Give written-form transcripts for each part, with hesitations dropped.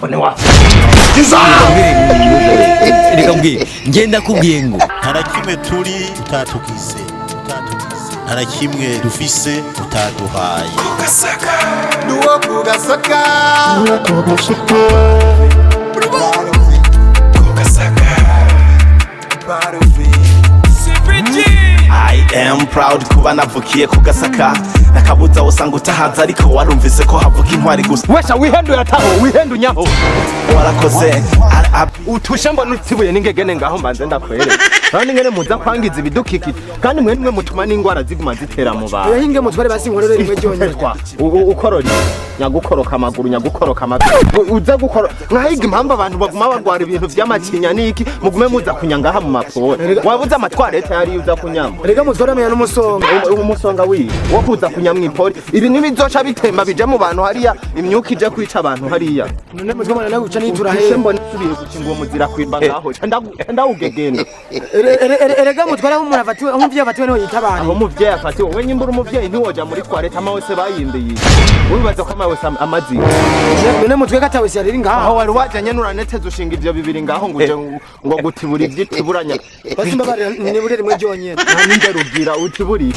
Telefone wacu. Reka mbwire, ngenda kubwiye ngo Nta na kimwe turi utatugize, nta na kimwe dufise utaduhaye. Nuwo kugasaka. Kugasaka. I am proud kuba navukiye ku Gasaka. Nakabuza usanga utahaza, ariko warumvise ko havuka intwari gusa. Wesha wihenduye ataho wihendu nyaho. Warakoze. Utushe mbona utibuye n'ingegene ngaho mbanze ndakwereka. Urabona ingene muza kwangiza ibidukikije, kandi mwe nimwe mutuma n'ingwara ziguma zitera mu bantu. Yahinge mutware, basi nkorere rimwe ryonyine. Ukorora iki? Nyagukoroka amaguru, nyagukoroka amavi. Uza gukora mwahiga impamvu abantu baguma bagwara ibintu vy'amacinya niki? Mugume muza kunya ngaha mu mapore, wabuze amatwarete yari uza kunyama. Erega mutware, amenya n'umusonga. Umusonga wiwe wo kuza kunya mw'ipori, ibi ntibizoca bitemba bije mu bantu hariya, imyuka ije kwica abantu hariya. None mutwe mwana nawe uca nitura Utushe he? Mbona usubiye gukinga uwo muzira kwimba ngaho, ndawugegena. Erega mutware, aho umuntu afatiwe, aho umuvyeyi afatiwe niho yitabara. Aho umuvyeyi afatiwe, we nyimbura umuvyeyi ntiwoja muri toilette? Amawese bayimbiye, wibaza ko amawese amazi? None mutwe katawese yariri ngaha. Aho wari wajanye nuraneteze ushinga ivyo bibiri ngaho ngo uje ngo gutibura ivyitiburanya. Basi mbabarira, nibure rimwe ryonyine. Nta n'inderugira utiburiye.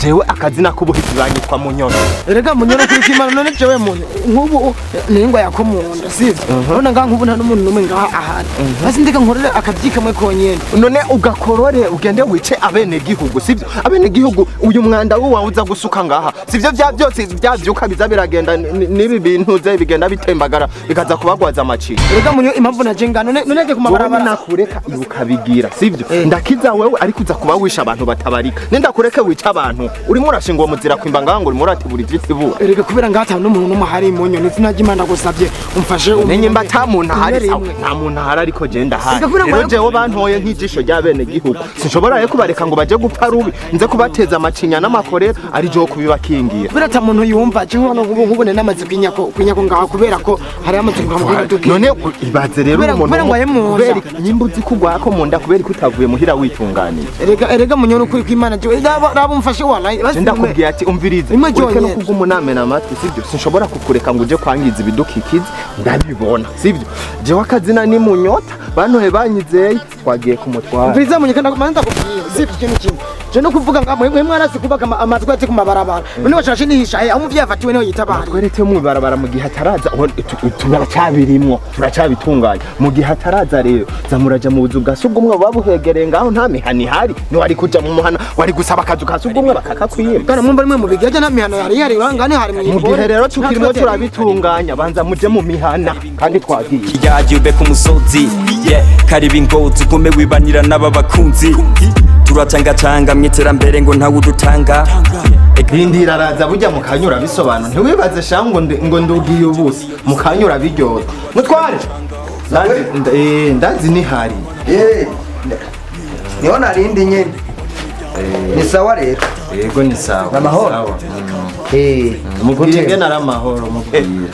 Jewe akazina k'ubuhizi banyitwa Munyoni. Erega Munyoro, kuri kimana none jewe muntu nk'ubu ningwa yako munda, sivyo? None ngaha nk'ubu nta n'umuntu n'umwe ngaha ahari, basi ndeka nkorere akavyi kamwe konyene. None ugakorore ugende wice abenegihugu, sivyo? Abenegihugu, uyu mwanda wo uza gusuka ngaha, sivyo? Vya byose vyavyuka biza biragenda n'ibi bintu ze bigenda bitembagara bikaza kubagwaza amacinya. Erega Munyo, impamvu naje ngaha none nge ku Wowe mabarabara. Nakureka ibi ukabigira, sivyo? Ndakiza wewe, ariko uza kuba wisha abantu batabarika. Nindakureke wica abantu, urimo urashinga uwo muzira kwimba ngaha ngo urimo uratibura ivyitibura. Erega kubera ngaha ata n'umuntu n'umwe ahari, Munyo, n'izina ry'Imana ndagusavye umfashe. Nenye mba ata muntu ahari. Umpe Sawa, rimwe. nta muntu ahari, ariko je ndahari. Reka kubera ngo- Rero jewe bantoye nk'ijisho ry'abenegihugu, sinshobora rero kubareka ngo baje gupfa rubi, nze kubateza amacinya n'amakorera ari jewe kubibakingira. Kubera ata muntu yumva, je nk'ubu nk'ubu namaze kwinyako ngaha kubera ko hari amaze kugamuka. None ibaze rero Kubera- umuntu kubera ngo aye mu nda. kubera nyimba uzi kugwako mu nda, kubera ko utavuye muhira witunganije. Erega Munyoro, ukuri kw'Imana, jewe raba umfashe wallahi, basi. Ndakubwiye ati umvirize, Rimwe ureke no ryonyene. kuguma unamena amatwi, sibyo? Sinshobora kukureka ngo uje kwangiza ibidukikije ndabibona, sibyo? Jewe akazina ni Munyota, bantoye banyizeye, twagiye kumutwara. Umviriza Munyo, kandi manza ndakubwiye, sivyo? Ikintu kimwe je no kuvuga nga mwe mwarasi kubaka amazu ati ku mabarabara, none bashashe nihisha he? Aho umuvyeyi afatiwe niho yitabara. Tweretse mu ibarabara mu gihe hataraza turacabirimwo, turacabitunganya. Mu gihe hataraza rero, za muraja mu buzu bwa sugumwe buba buhegereye ngaho. Nta mihana ihari, niwari kuja mu muhana wari gusaba akazu ka sugumwe bakakakwima. Kana mwumva rimwe mu bigaje nta mihana yari yari bangane hari mu Mu gihe rero tukirimo turabitunganya, banza muje mu mihana kandi twagiye. Kiyagiye ube ku musozi, yeah, kariba ingozi ugume wibanira n'aba bakunzi, turatangatanga mu iterambere ngo ntawe udutanga. Rindira araza bujya mu kanyura bisobanura. Ntiwibaze sha ngo ngo ndugiye ubusa, mu kanyura biryoha. Mutware, ndazi nihari. Eh, niho narindi nyene. Ni sawa rero? Yego, ni sawa. Amahoro? Sawa. Eh, Mubwire ngene ari amahoro, mubwire.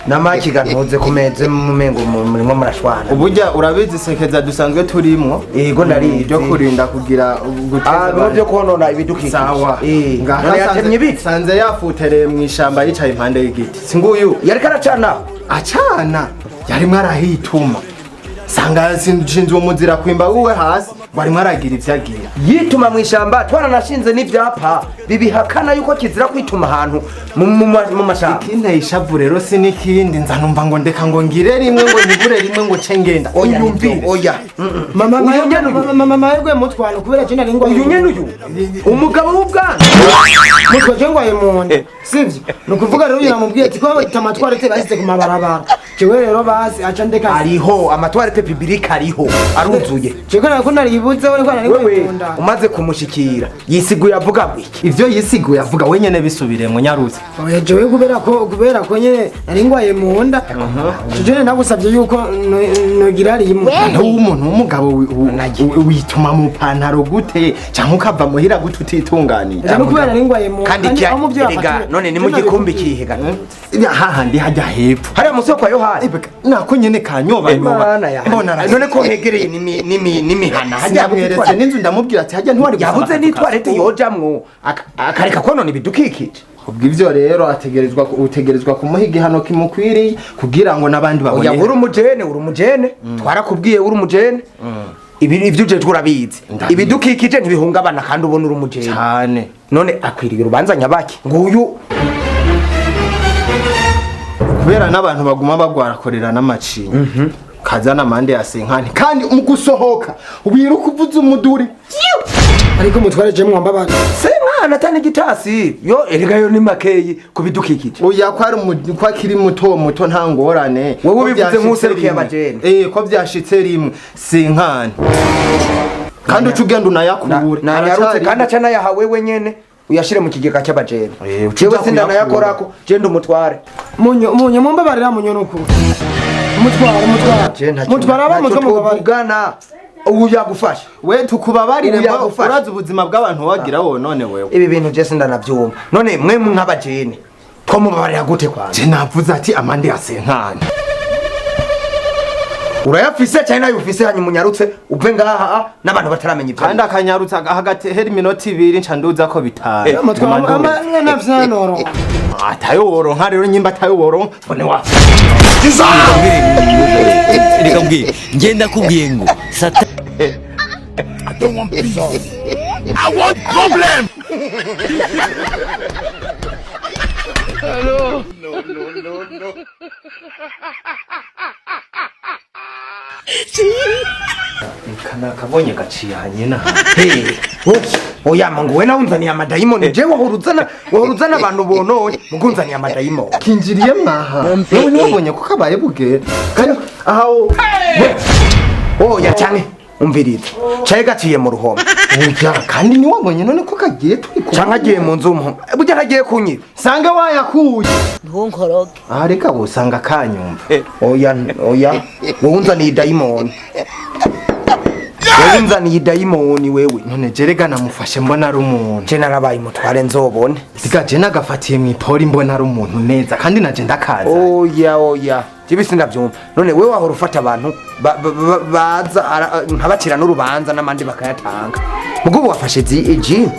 Namaki gantuze ku meze mumengo murimo murashwana. Uburya urabizi sekeza dusanzwe turimwo. Yego, narizi. Byo kurinda kugira guteza Ah, bimwe byo konona ibidukikije. Sawa. Eh, Ngaha none yatemye ibiti? Sanze yafutereye mu ishamba, yicaye impande y'igiti. Singuyu? Yariko aracana. Acana, yarimwo arahituma, sanga shinzwe umuzira kwimba wiwe hasi ngo arimwo aragira ivyo agira. Yituma mu ishamba, twaranashinze n'ivyapa bibihakana yuko kizira kwituma ahantu mu mashamba. Ikinteye ishavu rero si n'ikindi, nza numva ngo ndeka ngo ngire rimwe, ngo nibure rimwe, ngo nce ngenda. Oya, Unyumvire. nibyo, oya. Mama. Uyu nyene uyu. Mama, mama yegwe mutwaro kubera je nari ngwaye. Uyu nyene uyu umugabo w'ubwana. Mutwa, je ngwaye mu nda, sivyo? Ni ukuvuga rero uyu namubwiye ati ko amatwarete basize ku mabarabara, jewe rero basi aca ndeka. Ariho amatwarete public, ariho aruzuye. Jewe ko naribuze we ko nari ngwaye Wewe mu nda. umaze kumushikira yisiguye avuga ngo iki? Ivyo yisiguye avuga wenyene, bisubiremwo nyaruzi. Oya, jewe kubera ko nyene nari ngwaye mu nda, jewe nagusabye yuko nogira rimwe. Noneho umuntu w'umugabo wituma mu pantaro gute, cyangwa ukava muhira gute utitunganiye? No kubera nari ngwaye mu nda. Kandi aho umuvyeyi erega afatiwe- none ni mu gikumbi kihe ga? Hahandi hajya hepfo. Hariya musi wo kwa Yohani? Ebeka, nako nyene kanyobanyoba. Mana ya Mbona none ko hegereye n'imihana hajya? Sinamweretse n'inzu, ndamubwira ati hajya ntiwari gusaba Yabuze akazu ka n'itwarete sugumwe. yojamwo akareka konona ibidukikije. Ubwo rero ategerezwa utegerezwa kumuha igihano kimukwiriye kugira ngo n'abandi babone. Oya, uri umujene, uri umujene, twarakubwiye uri umujene. Ibi ivyo uje turabizi, ibidukikije ntibihungabana kandi ubona uri umujene cyane. None akwiriye urubanza nyabaki nguyu? Kubera n'abantu baguma bagwarakorera n'amacinya. Kazana amande ya senkani kandi mu gusohoka wiruka uvuze umuduri. Ariko mutware je mwamba bana. Senkana atani gitasi yo erega yo ni makeyi kubidukikije. Oya, ko ari ko akiri muto muto nta ngorane. Wowe ubivuze nk'userukiye abajene. Ko byashitse rimwe senkani. Kandi uca ugenda unayakure. Nanyarutse kandi aca nayahawe wenyene uyashire mu kigega cy'abajene. Jewe sindanayakorako, je ndumutware. Munyo munyo mumbabarira munyo nuko. Mutwara mutwara. Mutwara aba mutwe mugabana. Ubu yagufasha. We tukubabarire ngo urazi ubuzima bw'abantu wagira wo none wewe. Ibi bintu je sindanavyumva. None mwe nk'abajene twomubabarira gute kwanza? Je navuze ati amande ya senkani. Urayafise cyane nayo ufise hanyuma unyarutse uve ngaha n'abantu bataramenya ibyo. Kandi akanyarutsa hagati heri minota 2 nca nduza ko bitanu. Mutwara ama navyanoro. Atayo woronka rero nyimba atayo woronka bone wa. Reka mbwire, ngenda kubwiye ngo sata. I don't want peace. I want problem. Hello. No, no, no, no. Kana kabonye gaciye hanyina. Hey, oya mangu we naunzaniye amadayimoni. Je wahuruzana wahuruzana abantu bononye mugunzaniye amadayimoni. Kinjiriye mwaha. Wewe nibonye ko kabaye bugera. Kandi aho oya cyane umviriza. Cyaye gaciye mu ruhome. Oya kandi ni wabonye none ko kagiye turi ko. Canka agiye mu nzu umwe. Burya ntagiye kunyiba. Sanga wayakuye. Ntunkoroge. Ah reka usanga kanyumva. Oya oya wowe unzaniye dayimoni. Wewe unzaniye dayimoni wewe. None jerega namufashe mbona ari umuntu. Je narabaye umutware nzobone. Siga je nagafatiye mu ipori mbona ari umuntu neza kandi naje ndakaza. Oya oya. Jibisi ndavyumva. None wewe wahora ufata abantu baza nkabacira n'urubanza n'amandi bakayatanga. Mugubu wafashe ijini.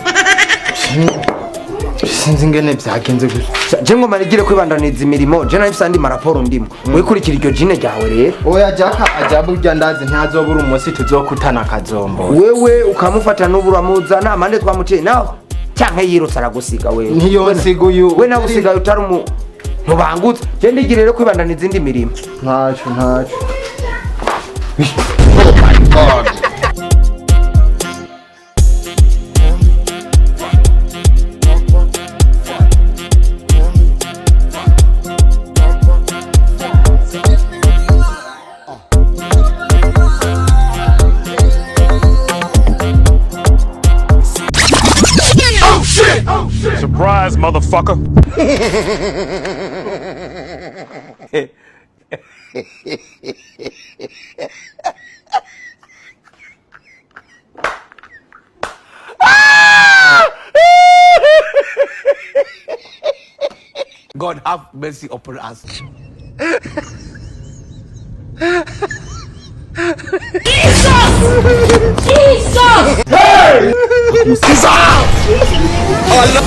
Sinzi ngene byagenze gusa. Je ngoma nigire kwibandaniza imirimo, je nari andi maraporo ndimo. Wikurikira iryo jine ryawe rero. Oya jaka ajabu burya ndazi ntazobura umunsi tuzokutana kazombo. Wewe ukamufata n'uburamuzana amande twamuciye naho canke yirutse aragusiga wewe. Ntiyonsiga uyu. We nawe usigaye utari umu ntubangutse. Je ndigire rero kwibandaniza indi mirimo. Ntaco ntaco. Oh my God. Surprise, motherfucker. God have mercy upon us. Jesus! Jesus! Hey! Jesus! Allah!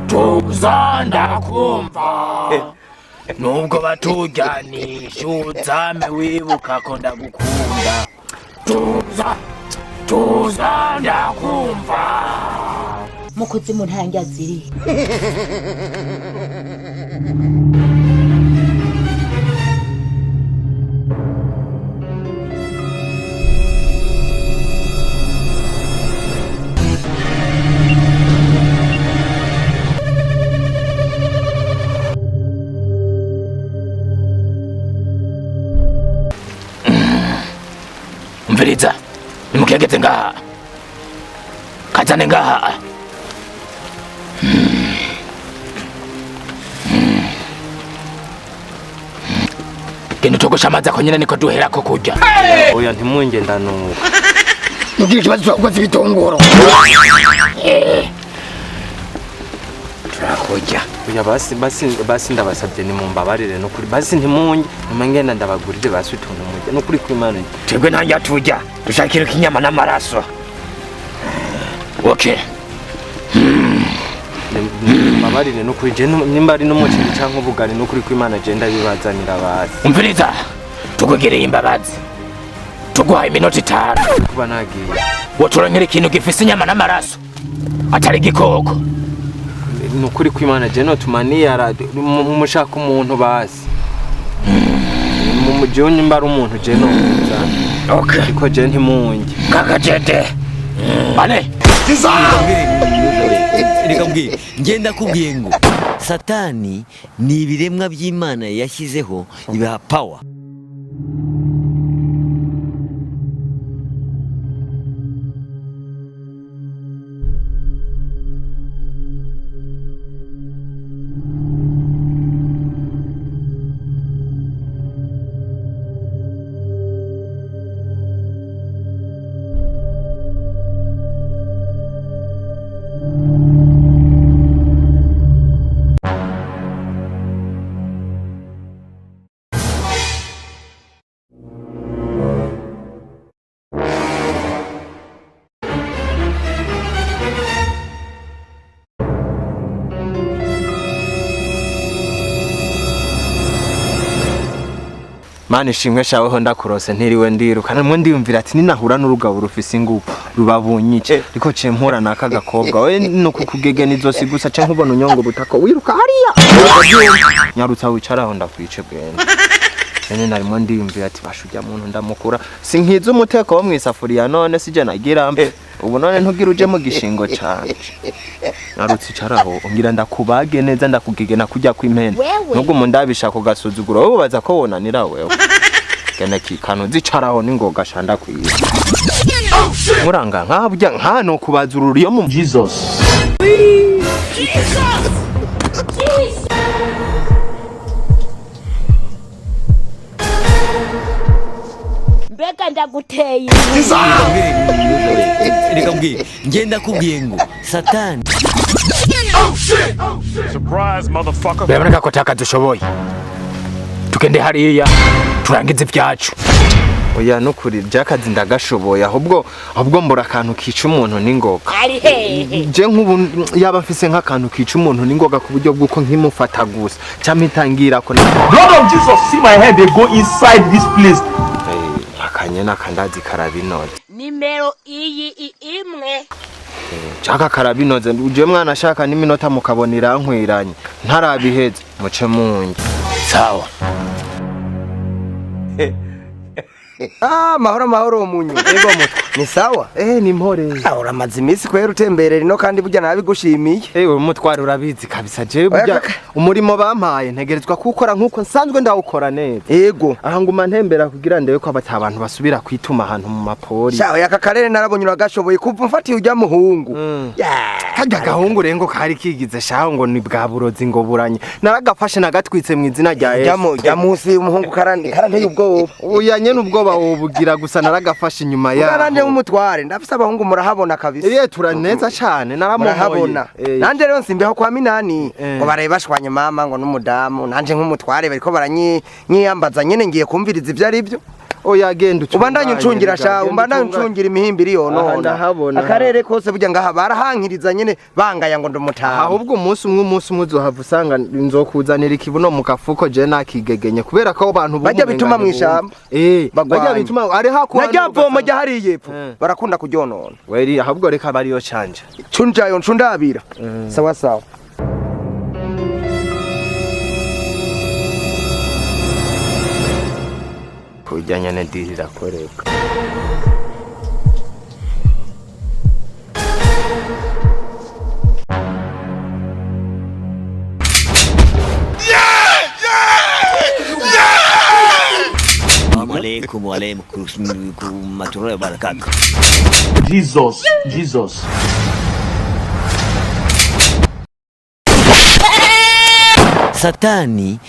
Tuza ndakumva nubwo batujyanisha uzame wibuka ko ndagukunda. Tuza tuza ndakumva mukuzimu ntange ziri. Mviriza Kageze ngaha, kazane ngaha. Genda utogoshe amazi, ako nyene niko duherako kurya. Oya, ntimunge, ndanuka. Nugira ikibazo turakoze ibitunguru. Turakurya. Oya, basi basi basi, ndabasabye nimumbabarire, nukuri basi ntimunge, nyuma ngenda ndabagurire basi utuntu murya, nukuri kw'Imana. Twebwe nta ndya turya, dushaka ikintu k'inyama n'amaraso. Okay. Mumbabarire nukuri, je nimba ari n'umuceri canke ubugari, nukuri kw'Imana je ndabibazanira basi. Umviriza, tukugereye imbabazi, tuguhaye iminota 5. Kuba nagiye. Woturonkera ikintu gifise inyama n'amaraso, atari igikoko. Nukuri kw'Imana je notuma niyara mushaka umuntu basi. Mu jewe nimba ari umuntu je noza. Okay. Ariko je ntimunge. Kakajede ane. Reka mbwire, ngenda kubwiye ngo Satani ni ibiremwa by'Imana yashyizeho ibaha power. Mana ishimwe shaweho, ndakurose ntiriwe ndiruka, namwe ndiyumvira ati ninahura n'urugabo rufise ingufu rubabunyice, ariko ciye mpura n'aka gakobwa we nuko kugegena izosi gusa ce nkubona unyonga ubutako wiruka hariya nyarutsa wicaraho ndakwice bwene. Nene narimo ndiyumvira ati basha ujya muntu ndamukura sinkiza umuteko wo mwisafuriya, none sije nagira mbe ubu none ntugira uje mu gishingo canje. Nyarutsa icaraho ngira ndakubage neza ndakugegena kujya kw'impene. Wewe. Nubwo mundabisha ku gasuzuguro wowe ubaza ko wonanira wewe gena kikanu zicaraho ningoga shanda kwiye muranga nkaburya nkano kubaza ururiyo mu Jesus. Jesus! Mbega ndaguteye. Reka mbwire, ngenda kubwiye ngo Satani Surprise, motherfucker. Biraboneka ko atakazi ushoboye, tugende hariya turangize ibyacu. Oya, nukuri byakazi ndagashoboye, ahubwo mbura akantu kica umuntu n'ingoga. Ari hehe? Je nk'ubu yaba mfise nk'akantu kica umuntu n'ingoga ku buryo bw'uko nkimufata gusa cyangwa itangira ko Blood of Jesus, see my head, they go inside this place. Akanye n'akandazi karabinoze. Nimero iyi imwe. Chaka karabinoze, uje mwana ashaka n'iminota mukabona irankwiranye ntarabiheze muce munge. Sawa. Ah, mahoro mahoro munyu. Ego mutwe. Ni sawa? Ni mpore. Ah, uramaze iminsi kwera utemberera ino kandi burya nabigushimiye. Umutwaro urabizi kabisa je Oya, burya kaka. Umurimo bampaye ntegerezwa kuwukora nkuko nsanzwe ndawukora neza. Ego. Aha nguma ntembera kugira ndebe ko abata abantu basubira kwituma ahantu mu mapori. Sha, oya, aka karere narabonye uragashoboye kuva umfatiye ujya muhungu. Yeah. Karya gahungu rengo kari kigize shaho ngo ni bwa burozi ngo buranye. Naragafashe nagatwitse mu izina rya Yesu. Jya munsi umuhungu karande karanteye ubwoba. Oya nyene ubwoba wobugira gusa naragafashe inyuma Ubwo nanje yaho. nk'umutware ndafise abahungu murahabona kabisa. Iye turaneza cane naramuhoye. Murahabona. Nanje rero nsimbeho kwa Minani ngo baraye bashwanye mama ngo n'umudamu, nanje nk'umutware bariko baranyiyambaza nyene ngiye kumviriza ivyo ari byo. Oya genda utunganye. Ubandanye uncungira sha, genda ubandanye utunganye. uncungira imihimbiri Aha, yonona. ndahabona. Akarere kose burya ngaha barahankiriza nyene bangaya ngo ndumutama. Ahubwo umunsi umwe uzohava usanga nzokuzanira ikibuno mu kafuko je nakigegenye kubera ko abantu Bajya bituma mw'ishamba. Bajya Bagwanye. bituma ari hakuno. Na rya vomo rya hariya epfo barakunda kuryonona. Weri ahubwo reka bariyo canje. Cunjayo ncundabira. Sawa sawa. Kurya nyene diri irakoreka. alaikum wa rahmatullahi wa barakatuh. Jesus, Jesus. Satani